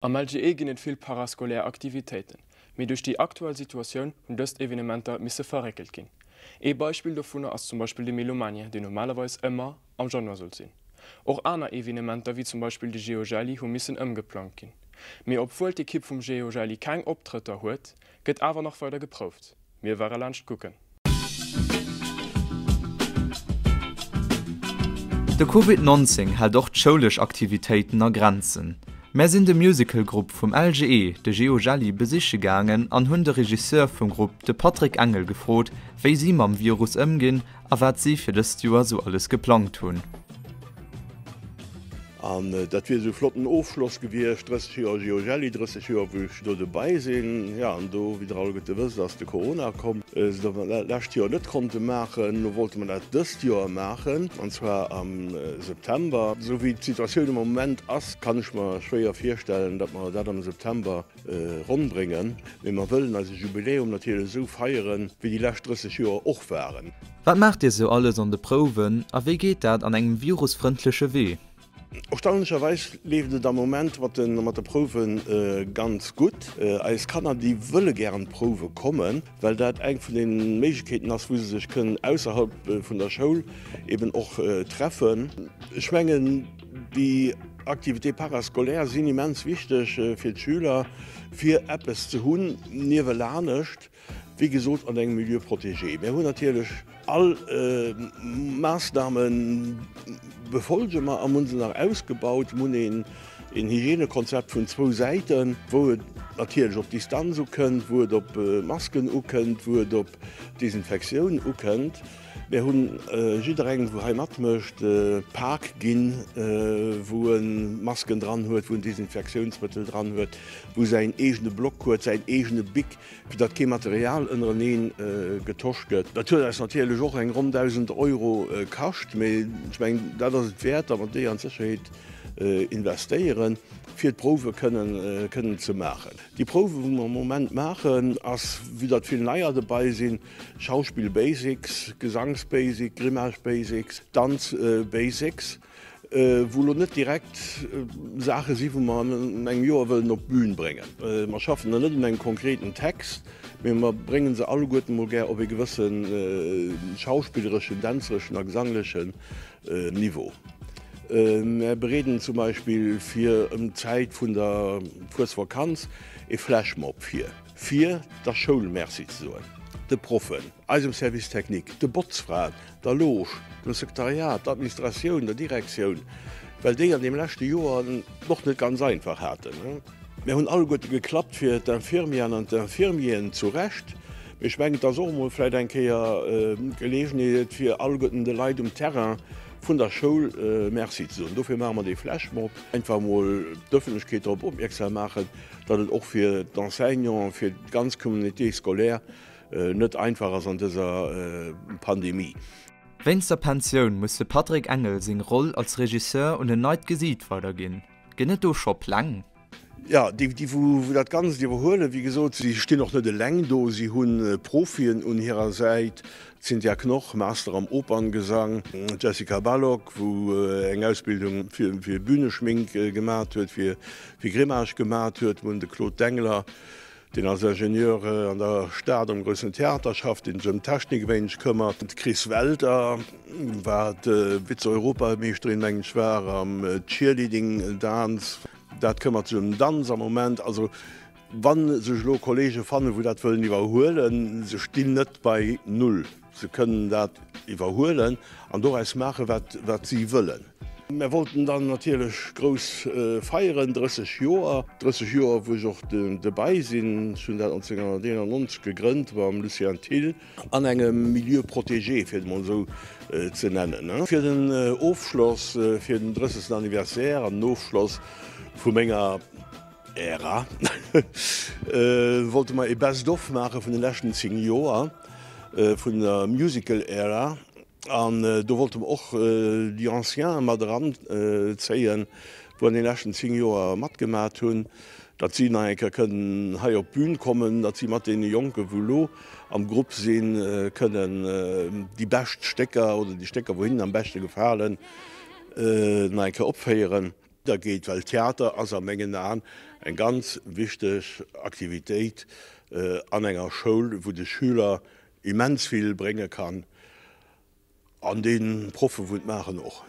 Am LGE ginn et vill parascolaire Aktivitéiten, mee duerch déi aktuell Situatioun hunn dëst Evenementer misse verréckelt ginn. Ee Beispill dovunner ass zum Beispill de Melomania, deen normalerweis ëmmer am Januar sollt sinn. Och aner Evenementer wéi zum Beispill de Geojelli hu missen ëmgeplangt ginn. Mee obwuel d'Ekipp vum Geojelli keng Optrëtter huet, gëtt awer nach weider geprouft. Mir ware laanscht kucken. De Covid 19 hält och d'schoulesch Aktivitéiten a Grenzen. Mär sinn de Musical-Grupp vum LGE, de Geo Jelli, besiche gaangen an hunn de Regisseur vum Grupp, de Patrick Engel, gefrot, wéi si mam Virus ëmginn a wat si fir dëst Joer sou alles geplangt hunn. An dat wier esou e flotten Ofschloss gewiescht, 30 Joer Giogelli, 30 Joer wou ech do dobäi sinn. Jo, an do, wéi der alleguerte wësst, ass de Corona komm, esou datt mer dat lescht Joer net konnte maachen. Elo wollte mer dat dëst Joer maachen, an zwar am September. Esou wéi d'Situatioun am Moment ass, kann ech mer schwéier virstellen, datt mer dat am September ronn bréngen. Mee mer wëllen eise Jubiläum natierlech esou feieren, wéi déi lescht 30 Joer och waren. Wat maacht Dir sou alles an de Prouwen a wéi geet dat an engem virusfrëndleche Wee? Erstaunlecherweis leeft et am Moment mat de Prouwe ganz gutt. Eis Kanner, déi wëlle gären d'Prouwe kommen, well dat eng vun de Méiglechkeeten ass, wou se sech kënnen ausserhalb vun der Schoul eben och treffen. Ech mengen, déi Activités parascolaires sinn immens wichteg fir d'Schüler, fir eppes ze hunn niewelanescht. Wéi gesot, an engem Milieu protégé. Mir hunn natierlech all Maassname befolge mer a hunn se nach ausgebaut. Mir hunn een Hygienekonzept vun zwou Säiten, wou et natierlech op Distanz ukënnt, wou et op Masken ukënnt, wou et op Desinfektioun ukënnt. Mir hunn jidderengem, wou hei matmécht, Pak ginn, wou e Masken dran huet, wou en Desinfektiounsmëttel dran huet, wou säin eegene Block huet, säin eegene Bic, fir datt kee Material ënnerenee getosch gëtt. Dat huet eis natierlech och eng ronn 1.000 Euro kascht, mee ech mengen, dat ass et wäert, datt mer déi an d'Sécherheet investéieren, fir d'Prouwe kënnen ze maachen. Déi Prouwe wou mer am Moment maachen, ass, vue datt vill Neier dobei sinn, Schauspill Basics, Gesangs Basic, Grimage Basics, Danz Basics. Wou elo net direkt Saache si wou mer an engem Joer wëllen op d'Bün bréngen. Mer schaffen dann net un engem konkreten Text, mee mer brénge se alleguerten emol gär op ee gewësse schauspillereschen, dänzereschen a gesanglechen Niveau. Mer bereeden zum Beispill fir ëm d'Zäit vun der Fuesvakanz ee Flashmob vir, fir der Schoul Merci ze soen, de Proffen, eisem Service technique, de Botzfraen, der Loge, dem Sekretariat, der Administratioun, der Direktioun, well déi an deem leschte Joer et och net ganz einfach haten. Mir hunn alleguerte geklappt fir d'Infirmieren an d'Infirmieren, zu Recht, mee ech mengen, et ass och emol vläicht eng Kéier d'Geleegenheet, fir alleguerten de Leit um Terrain vun der Schoul Merci ze soen. Dofir maache mer dee Flashmob, einfach emol d'Ëffentlechkeet drop opmierksam maachen, datt et och fir d'Enseignanten, fir d'ganz Communauté scolaire net einfach ass an dëser Pandemie. Wéinst der Pensioun muss de Patrick Engel seng Roll als Regisseur un en neit Gesiit weiderginn. Ginn et do scho Pläng? Jo, déi wou dat Ganzt iwwerhuelen, wéi gesot, si stinn och net eleng do, si hu Profien un hirer Säit, d'Cynthia Knoch, Master am Operngesang, d'Jessica Balogh, wou eng Ausbildung fir Büneschmink gemat huet, fir Grimage gemat huet, mir hunn de Claude Dengler, deen als Ingenieur an der Stad am Groussen Theater schafft, deen sech ëm d'Technik e wéineg këmmert, de Chris Welter, wat Vize-Europameeschterin, mengen ech, war am Cheerleading Danz, dat këmmert sech ëm den Danz am Moment. Also wa sech elo Kollege fannen, wou dat wëllen iwwerhuelen, se stinn net bei Null. Se kënnen dat iwwerhuelen an doraus maachen, wat si wëllen. Mär wollten dann natierlech grouss feieren, 30 Joer, 30 Joer, wou ech och derbäi sinn. Ech hunn dat 1991 gegrënnt mam Lucien Thill an engem Milieu protégé, fir et emol esou ze nennen. Fir den Ofschloss, fir den 30. Anniversaire an den Ofschloss vu menger Ära wollte mer ee Best of maache vun de leschten 10 Joer vun der Musical Ära an do wollte mer och déi Anciens mat eran zéien, wou an de leschten 10 Joer matgemat hunn, datt si nach eng Kéier kënnen hei op d'Bün kommen, datt si mat deene Jonke wou elo am Grupp sinn, kënnen déi bescht Stécker oder déi Stécker wou hinnen am beschte gefalen, nach eng Kéier opféieren. Weidergeet, well Theater ass a mengen Aen eng ganz wichteg Aktivitéit an enger Schoul, wou de Schüler immens vill brénge kann an de Proffen, wou et maachen, och.